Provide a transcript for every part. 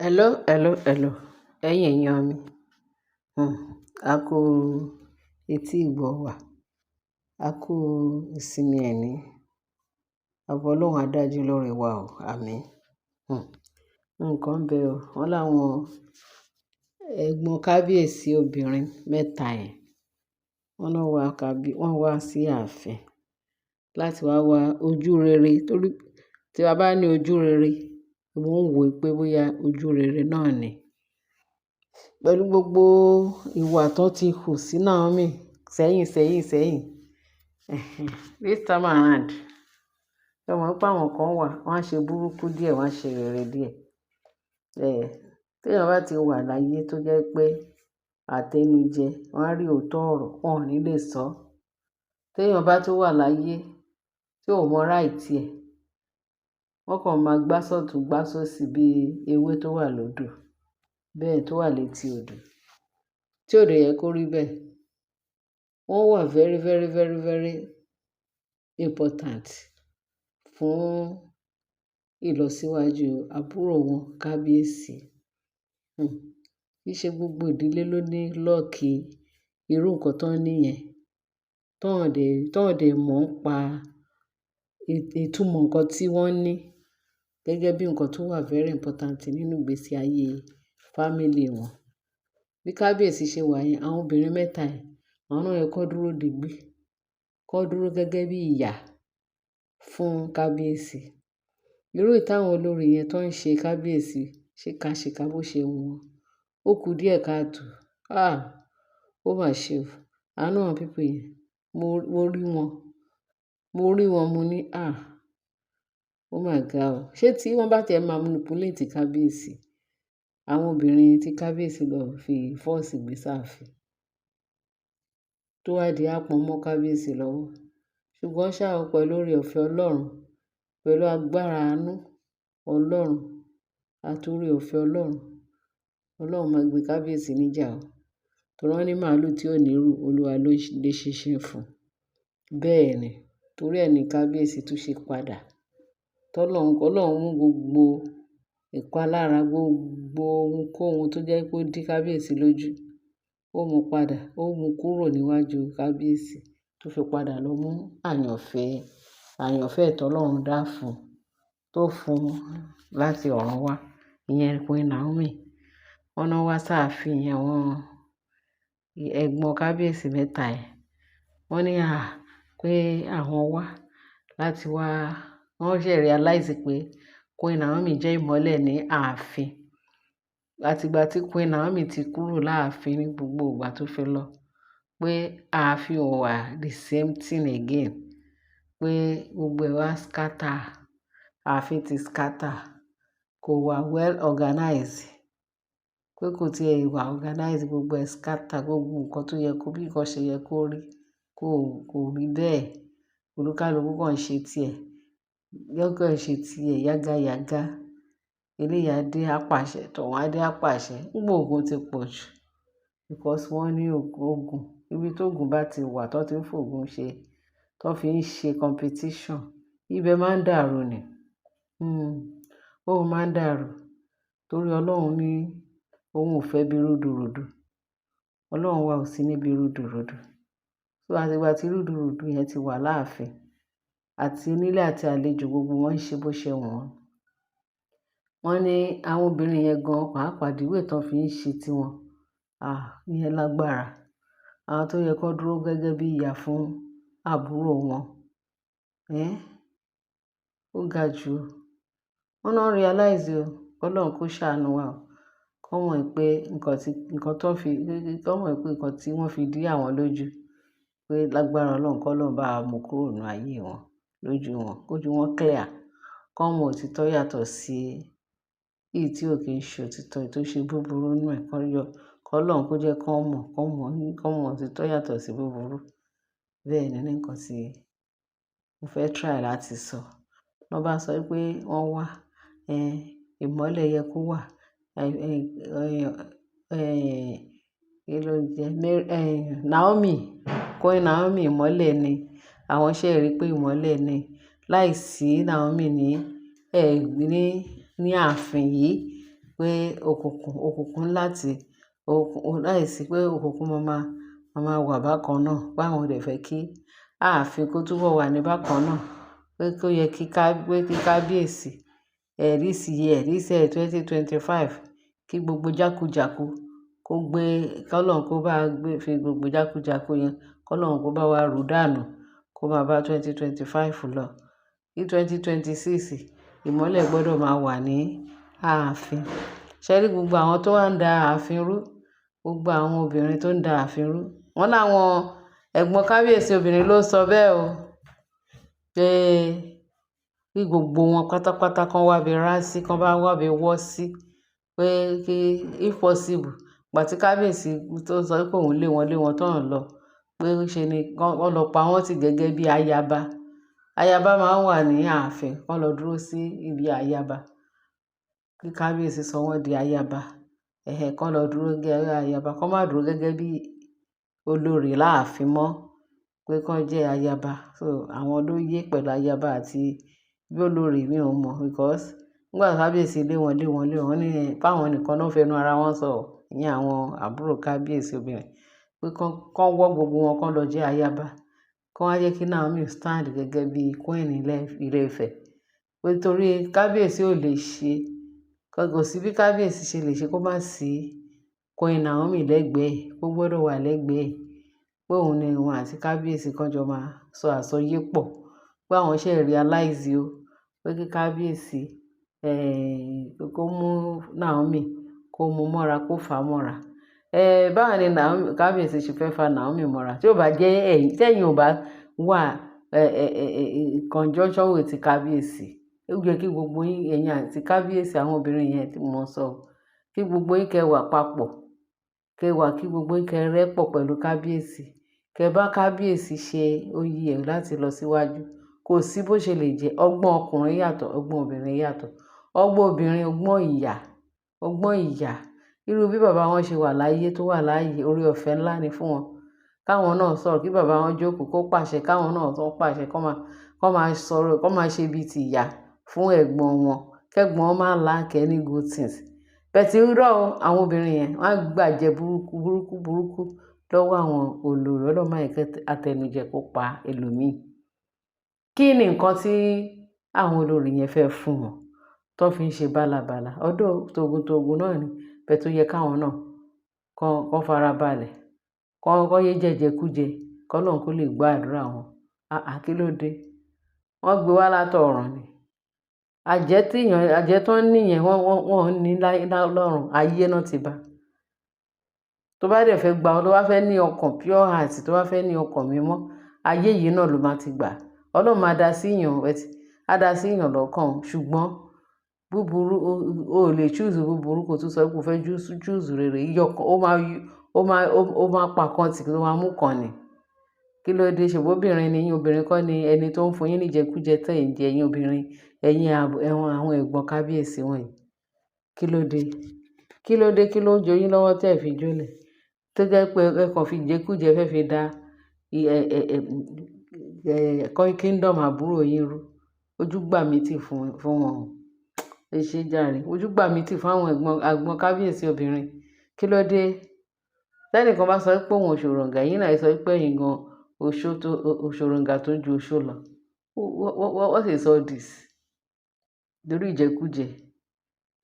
Hello, hello, hello. Ẹ̀yin èèyàn mi. A kú etí ìgbọ́ wa. A kú ìsinmi ẹni. Àbọ̀ Ọlọ́run á dájú lórí wa o. Àmín. Hmm. Nǹkan ń bẹ o. Wọ́n láwọn ẹ̀gbọ́n kábíyèsí obìnrin mẹ́ta yẹn. Wọ́n náà wá wọ́n wá sí ààfin láti wá wá ojú rere. Torí tí a bá ní ojú rere, mo ń wò pé bóyá ojú rere náà ni. Pẹ̀lú gbogbo ìwà tó ti hù sí Naomi sẹ́yìn, sẹ́yìn, sẹ́yìn. This time around, ẹ mọ̀ pé àwọn kan wà, wọ́n á ṣe burúkú díẹ̀, wọ́n á ṣe rere díẹ̀. Tí èèyàn bá ti wà láyé tó jẹ́ pé àtẹnujẹ, wọ́n á rí òótọ́ ọ̀rọ̀, wọ́n ò ní lè sọ. Tí èèyàn bá tó wà láyé tí ò mọ right ẹ̀, wọ́n kàn máa gbá sọ́tùn, gbá sóṣì bí ewé tó wà lódò, bẹ́ẹ̀ tó wà létí odò. Tí ò dẹ̀ yẹ kó rí bẹ́ẹ̀. Wọ́n wà very, very, very, very important fún ìlọsíwájú àbúrò wọn kábíyèsí. Kì í ṣe gbogbo ìdílé ló ní luck irú nǹkan tó ní yẹn. Tón dẹ̀ mọ̀ ń pa ìtumọ̀ nǹkan tí wọ́n ní gẹ́gẹ́ bí nǹkan tó wà very important nínú ìgbésí ayé family wọn. Bí kábíyèsí ṣe wà yẹn, àwọn obìnrin mẹ́ta yẹn, àwọn náà yẹ kó dúró digbí, kó dúró gẹ́gẹ́ bí ìyá fún kábíyèsí. Irú ìta àwọn olórí yẹn tó ń ṣe kábíyèsí ṣìkàṣìkà bó ṣe wù wọ́n. Ó kú díẹ̀ káàtò. Ah! Ó mà ṣe o. Àánú àwọn people yẹn. Mo rí wọn. Mo rí wọn, mo ní, "Ah! Ó mà ga o." Ṣé tí wọ́n bá ti ẹ máa manipulate kábíyèsí, àwọn obìnrin tí kábíyèsí lọ fi force gbé sáàfin, tó wá di àpọ́n mọ́ kábíyèsí lọ́wọ́. Ṣùgbọ́n ṣá o, pẹ̀lú oore-ọ̀fẹ́ Ọlọ́run, pẹ̀lú agbára àánú Ọlọ́run àti oore-ọ̀fẹ́ Ọlọ́run, Ọlọ́run máa gbé kábíyèsí níjà o. Torí wọ́n ní màlúù tí ò ní rú, Olúwa ló lè ṣiṣẹ́ fún. Bẹ́ẹ̀ ni, torí ẹ ní kábíyèsí tún ṣe padà. Tọ́lọ́run, Ọlọ́run mú gbogbo ìpalára, gbogbo ohunkóhun tó jẹ́ pé ó dí kábíyèsí lójú, ó mú padà, ó mú kúrò níwájú kábíyèsí tó fi padà lọ mú àyànfẹ́, àyànfẹ́ tó Ọlọ́run dá fún, tó fún láti ọ̀run wá. Ìyẹn Queen Naomi. Wọ́n náà wá sáàfin àwọn ẹ̀gbọ́n kábíyèsí mẹ́ta yẹn. Wọ́n ní à pé àwọn wá láti wá, wọ́n ṣẹ̀ realize pé Queen Naomi jẹ́ ìmọ́lẹ̀ ní ààfin. Àti ìgbà tí Queen Naomi ti kúrò láàfin ní gbogbo ìgbà tó fi lọ, pé ààfin ò wà the same thing again. Pé gbogbo ẹ̀ wá scatter, ààfin ti scatter, kò wà well organized. Pé kò tí è wà organized, gbogbo ẹ̀ scatter, gbogbo nǹkan tó yẹ kó bí nǹkan ṣe yẹ kó rí, kò rí bẹ́ẹ̀. Olúkálùkù kan ṣe tí ẹ̀, yọ́gọ̀ ṣe tí ẹ̀ yága yága. Eléyà dé á pàṣẹ, tọ̀ún á dé á pàṣẹ. Nígbà ogun ti pọ̀ jù. Because wọ́n ní ogun, ibi tó ogun bá ti wà, tó ti ń fògun ṣe, tó fi ń ṣe competition, ibẹ̀ máa ń dàrú ni. Ó máa ń dàrú. Torí Ọlọ́run ní òun ò fẹ́ bí rúdurùdu. Ọlọ́run wa ò sí níbi rúdurùdu. So àti ìgbà tí rúdurùdu yẹn ti wà láàfin, àti onílé àti àlejò gbogbo wọn ń ṣe bó ṣe wù wọ́n. Wọ́n ní àwọn obìnrin yẹn gan pàápàá the way tán fi ń ṣe tiwọn. Ah! Ìyẹn lágbára. Àwọn tó yẹ kó dúró gẹ́gẹ́ bí ìyá fún àbúrò wọn. Ẹ́! Ó ga jù. Wọ́n náà realize o. Ọlọ́run kó ṣàánú wa o. Kọ́ mọ̀ pé nǹkan tí, nǹkan tó fi, kọ́ mọ̀ pé nǹkan tí wọ́n fi dí àwọn lójú, pé lágbára Ọlọ́run kọ́ ló bá mú kúrò nínú ayé wọn, lójú wọn, kójú wọn clear. Kọ́ mọ òtítọ́ yàtọ̀ sí èyí tí ò kí ń ṣe òtítọ́, èyí tó ṣe búburú nínú ẹ̀, kọ́ yọ, kọ́ Ọlọ́run kó jẹ́ kí wọ́n mọ̀, kọ́ mọ̀, kọ́ mọ òtítọ́ yàtọ̀ sí búburú. Bẹ́ẹ̀ ni ní nǹkan tí mo fẹ́ try láti sọ. Wọ́n bá sọ wípé wọ́n wá, ìmọ́lẹ̀ yẹ kó wà. Kí ló ń jẹ? Naomi, Queen Naomi ìmọ́lẹ̀ ni. Àwọn ṣẹ̀ rí pé ìmọ́lẹ̀ ni. Láìsí Naomi ní, ní ààfin yìí, pé òkùnkùn, òkùnkùn láti, òkùnkùn láìsí pé òkùnkùn máa máa wà bákan náà. Pé àwọn ò dẹ̀ fẹ́ kí ààfin kó túbọ̀ wà ní bákan náà. Pé kó yẹ kí ká, pé kí kábíyèsí, this year, this year 2025, kí gbogbo jákújáku kó gbé, kí Ọlọ́run kó bá gbé, fi gbogbo jákújáku yẹn, kí Ọlọ́run kó bá wa rú dànù, kó máa bá 2025 lọ. Ní 2026, ìmọ́lẹ̀ gbọdọ̀ máa wà ní ààfin. Ṣé rí gbogbo àwọn tó wà ń da ààfin rú, gbogbo àwọn obìnrin tó ń da ààfin rú. Wọ́n láwọn ẹ̀gbọ́n kábíyèsí obìnrin ló sọ bẹ́ẹ̀ o. Pé kí gbogbo wọn pátápátá kan wá bí rá sí, kan bá wá bí wọ́ sí. Pé kí if possible, ìgbà tí kábíyèsí tó sọ pé òun lé wọn tán lọ. Pé ṣe ni kí wọ́n lọ pa wọ́n tì gẹ́gẹ́ bí ayaba. Ayaba máa ń wà ní ààfin, kí wọ́n lọ dúró sí ibi ayaba. Kí kábíyèsí sọ wọ́n di ayaba. Ẹ̀hẹ̀, kí wọ́n lọ dúró gẹ́gẹ́ bí ayaba, kí wọ́n má dúró gẹ́gẹ́ bí olórí láàfin mọ́. Pé kí wọ́n jẹ́ ayaba. So àwọn ló yé pẹ̀lú ayaba àti bí olórí mi ò mọ̀ because nígbà tí kábíyèsí lé wọn, lé wọn, lé wọn, wọ́n ní pé àwọn nìkan ló ń fẹnu ara wọn sọ. Ìyẹn àwọn àbúrò kábíyèsí obìnrin. Pé kí wọ́n wọ́ gbogbo wọn kí wọ́n lọ jẹ́ ayaba. Kí wọ́n jẹ́ kí Naomi stand gẹ́gẹ́ bí queen ilé Ifẹ̀. Pé torí kábíyèsí ò lè ṣe, kò sí bí kábíyèsí ṣe lè ṣe kó má sí Queen Naomi lẹ́gbẹ̀ẹ́, ó gbọdọ̀ wà lẹ́gbẹ̀ẹ́. Pé òun ni òun àti kábíyèsí kan jọ máa sọ àsọyé pọ̀. Pé àwọn ṣẹ̀ realize o. Pé kí kábíyèsí, kó mú Naomi, kó mú mọ́ra, kó fà mọ́ra. Báwo ni Naomi, kábíyèsí ṣe fẹ́ fa Naomi mọ́ra? Tí ó bá jẹ́ ẹ̀yin, tí ẹ̀yin ò bá wà, in conjunction with kábíyèsí. Ó yẹ kí gbogbo yín, ẹ̀yin àti kábíyèsí àwọn obìnrin yẹn tí mò ń sọ, kí gbogbo yín kẹ́ wà papọ̀. Kẹ́ wà kí gbogbo yín kẹ́ rẹ́pọ̀ pẹ̀lú kábíyèsí. Kẹ́ bá kábíyèsí ṣe oyè ẹ̀ láti lọ síwájú. Kò sí bó ṣe lè jẹ́. Ọgbọ́n ọkùnrin yàtọ̀, ọgbọ́n obìnrin yàtọ̀. Ọgbọ́n obìnrin, ọgbọ́n ìyá, ọgbọ́n ìyá. Irú bí bàbá wọn ṣe wà láyé tó wà láàyè, oore ọ̀fẹ́ ńlá ni fún wọn. Káwọn náà sọ̀rọ̀, kí bàbá wọn jókòó kó pàṣẹ, káwọn náà tó pàṣẹ, kó máa sọ̀rọ̀, kó máa ṣe bí ti ìyá fún ẹ̀gbọ́n wọn. Kẹ́gbọ́n wọn máa lack any good things. But irọ́ o, àwọn obìnrin yẹn wọ́n á gbàjẹ burúkú, burúkú, burúkú lọ́wọ́ àwọn olórí. Ọlọ́run má jẹ́ kí atẹnujẹ kó pa ẹlòmíì. Kí ni nǹkan tí àwọn olórí yẹn fẹ́ fún wọn tó fi ń ṣe bálabàla? Although togun togun náà ni, but ó yẹ káwọn náà kó farabalẹ̀, kó yé jẹ́jẹkújẹ, kí Ọlọ́run kó lè gbọ́ àdúrà wọn. Àà, kí ló dé? Wọ́n gbé wá látọ̀run ni. Àjẹ́ tí èèyàn, àjẹ́ tó ń ní yẹn, wọ́n ní lọ́run, ayé náà ti bá. Tó bá dẹ̀ fẹ́ gba, tó bá fẹ́ ní ọkàn pure heart, tó bá fẹ́ ní ọkàn mímọ́, ayé yìí náà ló máa ti gbà. Ọlọ́run máa dá sí èèyàn, á dá sí èèyàn lọ́kàn. Ṣùgbọ́n búburú, o ò lè choose búburú kó tún sọ pé o fẹ́ choose rere. Iyọ̀ kan, ó máa pa kan tì tó máa mú kan ni. Kí ló dé? Ṣèbí obìnrin ni yín, obìnrin kọ́ ni ẹni tó ń fún yín ní ìjẹkújẹ tẹ́ ẹ̀ ń jẹ, ẹ̀yin obìnrin, ẹ̀yin àwọn ẹ̀gbọ́n kábíyèsí wọ̀nyí. Kí ló dé? Kí ló dé? Kí ló ń jó yín lọ́wọ́ tí ẹ fi jólẹ̀? Tó jẹ́ pé ẹ kàn fi ìjẹkújẹ fẹ́ fi dá kingdom àbúrò yín rú. Ojú gbà mí tì fún wọn o. Ẹ ṣé jàre. Ojú gbà mí tì fún àwọn ẹ̀gbọ́n kábíyèsí obìnrin. Kí ló dé? Tẹ́nìkan bá sọ pé òun òṣòròǹgà, ẹ̀yin náà ẹ sọ pé ẹ̀yin gan oṣó tó, òṣòròǹgà tó ju oṣó lọ. What is all this? Torí ìjẹkújẹ,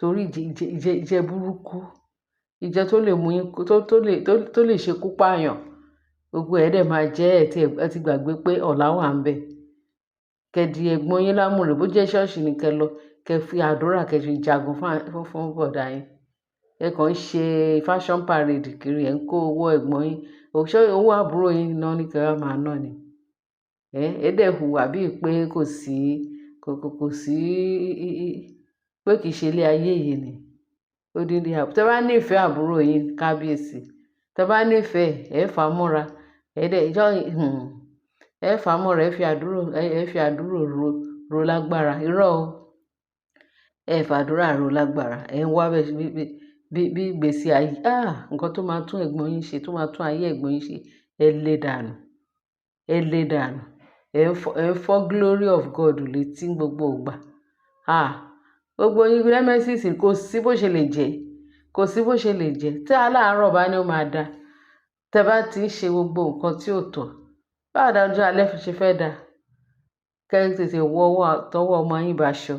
torí ìjẹ burúkú, ìjẹ tó lè mú yín, tó lè ṣe kú pààyàn. Gbogbo ẹ̀ dẹ̀ máa jẹ́ ẹ ti gbàgbé pé ọ̀la wà níbẹ̀. Kẹ́ di ẹ̀gbọ́n yín lámùrè, bó jẹ́ ṣọ́ọ̀ṣì ni kẹ́ lọ, kẹ́ fi àdúrà kẹ́ fi jagun fún bọ̀dá yín. Ẹ kàn ń ṣe fashion parade kiri, ẹ̀ ń kó owó ẹ̀gbọ́n yín. Ṣé owó àbúrò yín náà ní kí ẹ máa ná ni? Ẹ dẹ̀ hùwà bíi pé kò sí, kò sí, pé kì í ṣe ilé ayé yìí ni. Odindi àbúrò. Tẹ bá nífẹ̀ẹ́ àbúrò yín kábíyèsí, tẹ bá nífẹ̀ẹ́, ẹ fà mọ́ra, ẹ dẹ̀, ẹ fà mọ́ra, ẹ fi àdúró ro lágbára. Irọ́ o. Ẹ fàdúrà ro lágbára. Ẹ ń wá bí ìgbésí ayé. Ah! Nǹkan tó máa tún ẹ̀gbọ́n yín ṣe, tó máa tún ayé ẹ̀gbọ́n yín ṣe, ẹ lé dànù. Ẹ lé dànù. Ẹ ń fọ́ glory of God létí gbogbo ìgbà. Ah! Gbogbo yín nemesis kò sí bó ṣe lè jẹ́, kò sí bó ṣe lè jẹ́. Tí aláàárọ̀ bá ní ó máa da, tẹ bá ti ń ṣe gbogbo nǹkan tí ò tọ́, báwo ni ọjọ́ alẹ́ fi ṣe fẹ́ da? Kẹ́ ẹ tètè wọ ọwọ́ tọwọ́ ọmọ yín bá aṣọ,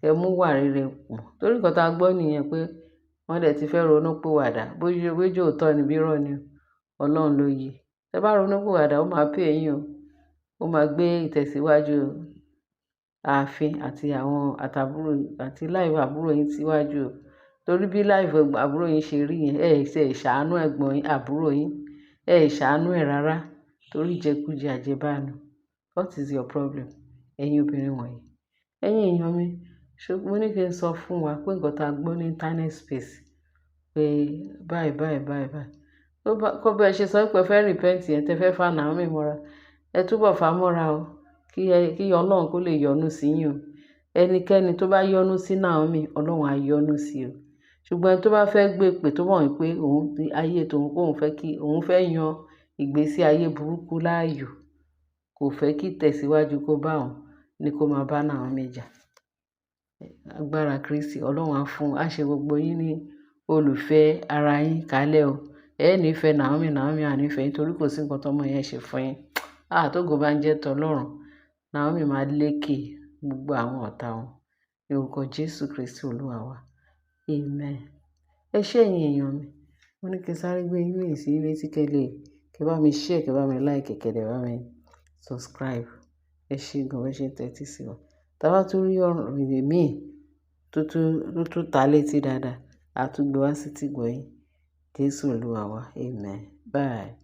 kẹ́ mú wà rere pọ̀. Torí nǹkan tí a gbọ́ nìyẹn pé wọ́n dẹ̀ ti fẹ́ ronú pìwàdà. Bóyá òótọ́ ni bí irọ́ ni o, Ọlọ́run ló yé. Tẹ bá ronú pìwàdà, ó máa pay yín o. Ó máa gbé ìtẹ̀síwájú ààfin àti àwọn àtàbúrò àti life àbúrò yín síwájú o. Torí bí life àbúrò yín ṣe rí yẹn, ẹ ṣe ṣàánú ẹ̀gbọ́n yín, àbúrò yín. Ẹ ṣàánú ẹ̀ rárá torí ìjẹkújẹ àjẹbánu. What is your problem? Ẹ̀yin obìnrin wọ̀nyí. Ẹ̀yin èèyàn mi, ṣé mo ní kí n sọ fún wa pé nǹkan tí a gbọ́ ní internet space pé báyìí, báyìí, báyìí, báyìí. Tó bá, kó bí ẹ ṣe sọ pé ẹ fẹ́ repent yẹn, tẹ fẹ́ fa Naomi mọ́ra, ẹ túbọ̀ fa mọ́ra o. Kí ẹ, kí Ọlọ́run kó lè yọ́nú sí yín o. Ẹnikẹ́ni tó bá yọ́nú sí Naomi, Ọlọ́run á yọ́nú sí o. Ṣùgbọ́n ẹni tó bá fẹ́ gbé pè tó mọ̀ wípé òun ayé tòun kó òun fẹ́ kí òun fẹ́ yan ìgbésí ayé burúkú láàyò, kò fẹ́ kí ìtẹ̀síwájú kó bá òun, ní kó máa bá Naomi jà. Agbára Kristi, Ọlọ́run á fún, á ṣe gbogbo yín ní olùfẹ́ ara yín kálẹ̀ o. Ẹ ní ìfẹ́ Naomi, Naomi á ní ìfẹ́ yín torí kò sí nǹkan tó ọmọ yẹn ṣe fún yín. À tógo bá ń jẹ́ tọlọ́run, Naomi máa lékè gbogbo àwọn ọ̀tá wọn. Ní orúkọ Jésù Kristi Olúwa wa. Amen. Ẹ ṣé ẹ̀yin èèyàn mi. Mo ní kí n sáré gbé yín sí létí kẹ́ lè, kí ẹ bá mi share, kí ẹ bá mi like, kí ẹ dẹ̀ bá mi subscribe. Ẹ ṣé gan, bẹ ṣe ń tẹ́tí sí wa. Tí a bá tún rí ọ̀rọ̀ míì tó tún ta létí dáadáa, a tún gbé wá sí ìtìgbọ́ yín. Jésù Olúwa wa. Amen. Bye.